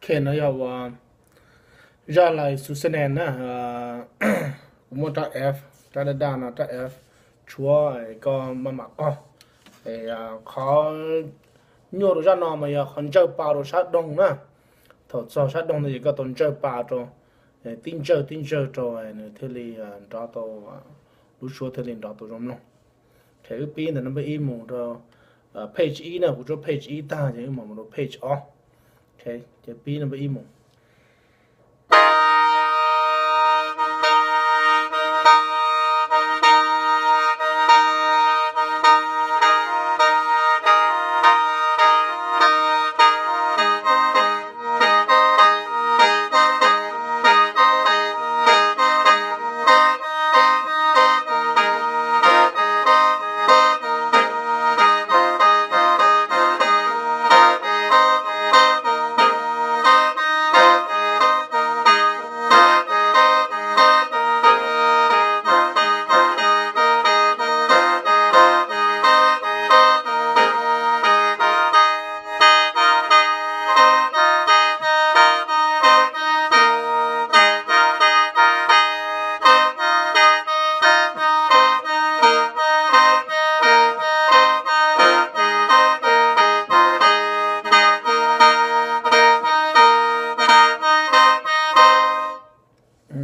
Ok, no yog ua zaj lais Susanen na. Kuv muaj rab F, rab daj daj no rab F, tshuav koj maj mam qog. Qhov nyuaj rau zaj no mas yog qhov ntsawj pa rau sab doog na. Thaum txog sab doog no ces koj tau ntsawj pa rau, tib ntsawj tib ntsawj rau nws thiaj li nrov tau, lub suab thiaj li nrov tau zoo mloog. Wb pib ntawm number ib mus rau page ib na, kuv tsuab page ib tag ces wb mam mus rau page ob. Ces pib number ib mus.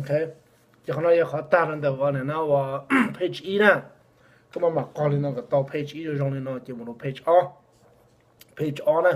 Ces qhov no yog qhov tag rau ntawm ua no ua page ib na. Koj maj mam qog li no kom tau page ib zoo zoo li no ces mus rau page ob, page ob na.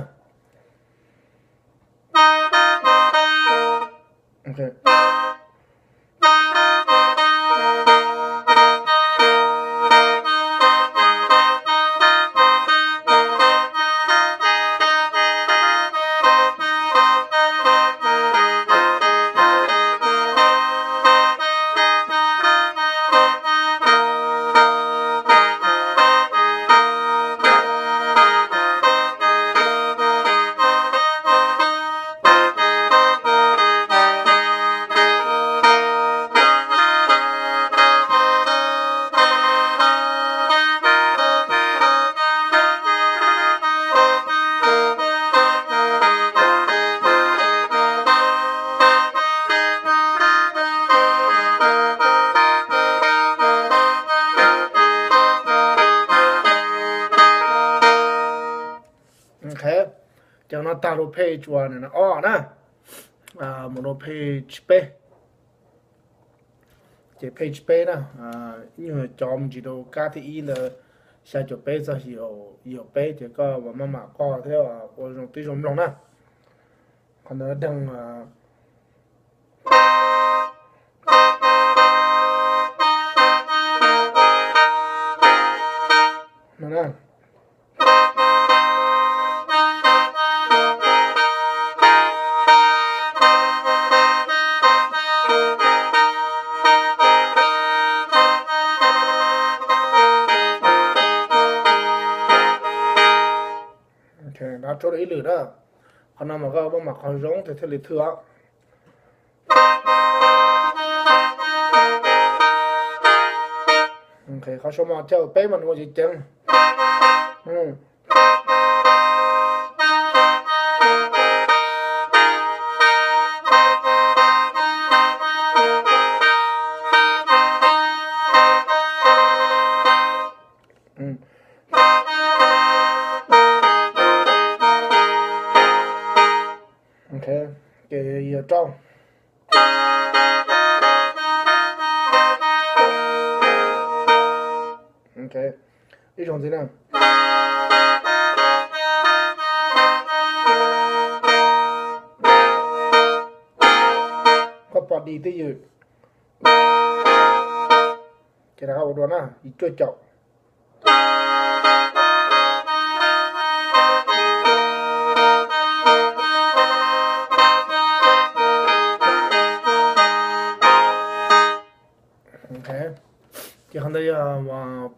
Ces no tag rau page ua no ob na, mus rau page peb. Ces page peb na, nyuag cov mus ntsis rau kab thib ib ntawd, xya caum peb txog yim caum peb ces koj maj mam qog thiab ua zoo twb zoo mloog na. Qhov ntawd deeg no na. Nrov tsuab rau ib lwm na. Qhov no mas koj maj mam qhov zoo thiaj li thwj os. Qhov sau mas chaw peb mas nws ua ceev ceev. Ces yog rau ib zaug ntxiv na. Koj pom dim twj ywm. Ces rov qab ua dua na, yim cuaj caum. Ces qhov ntawd yog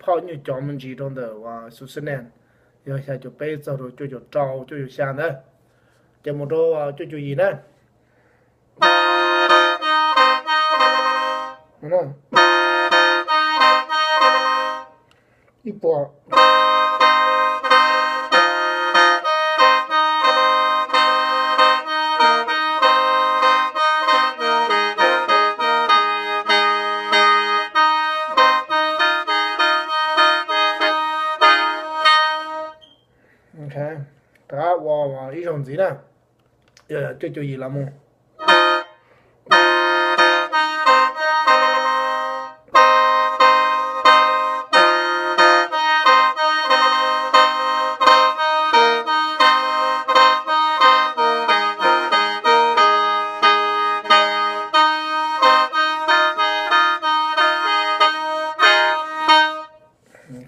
phauj nyuag cov me ntsis rau ntawm Susanen, yog xya caum peb txog rau cuaj caum rau cuaj caum xya ntawd. Ces mus rau cuaj caum yim na. Ib puas. zaug ntxiv na, yog cuaj cuaj yim los mus.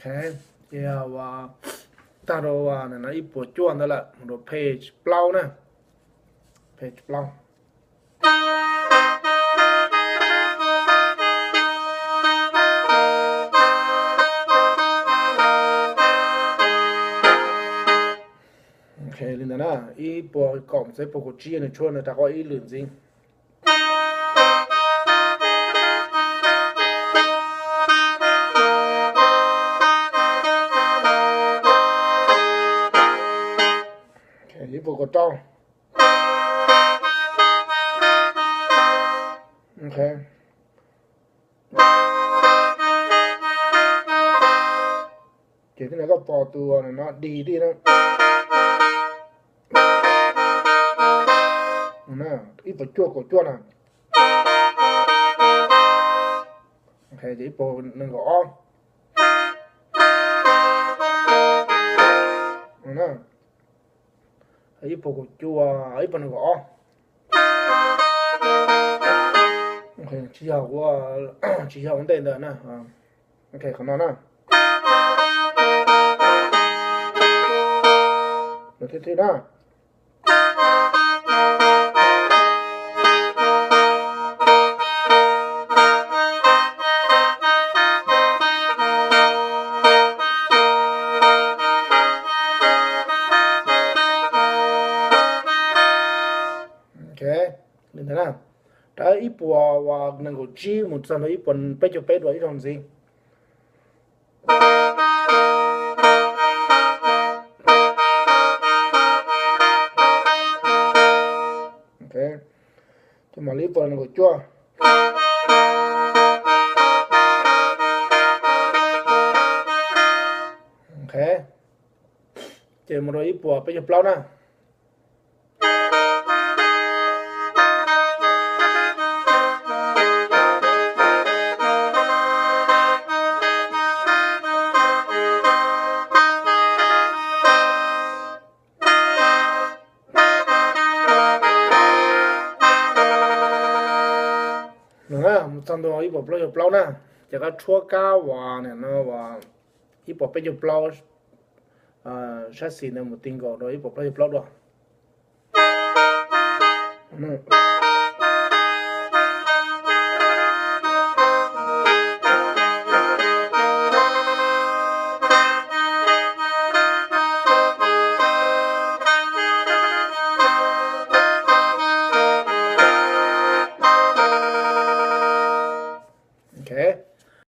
Ces tag rau ib puas cuaj ntawd lawm, mus rau page plaub na, page plaub. Li ntawd na, ib puas kaum txog ib puas kaum tsib nws tshuab nws rov qab ib lwm ntxiv. Ib puas kaum rau. Ces tib no koj pom tus no dig tib na. Ib puas cuaj kaum cuaj na. Ces ib puas nees nkaum ob. Ib puas kaum cuaj, ib puas nees nkaum ob. Tsis yog, tsis yog ua ntej ntawd na. Qhov no na. Lawv thiaj thiaj na. Li ntawd na, rau ib puas nees nkaum tsib mus txog rau ib puas peb caug peb dua ib zaug ntxiv. Ces mam li ib puas nees nkaum cuaj. Ces mus rau ib puas peb caug plaub na. Mus txog ntua ib puas plaub caug plaub na, ces koj tshuab kab uas nim no uas ib puas peb caug plaub, sab xis ntawd mus ti nkaus rau ib puas plaub caug plaub dua.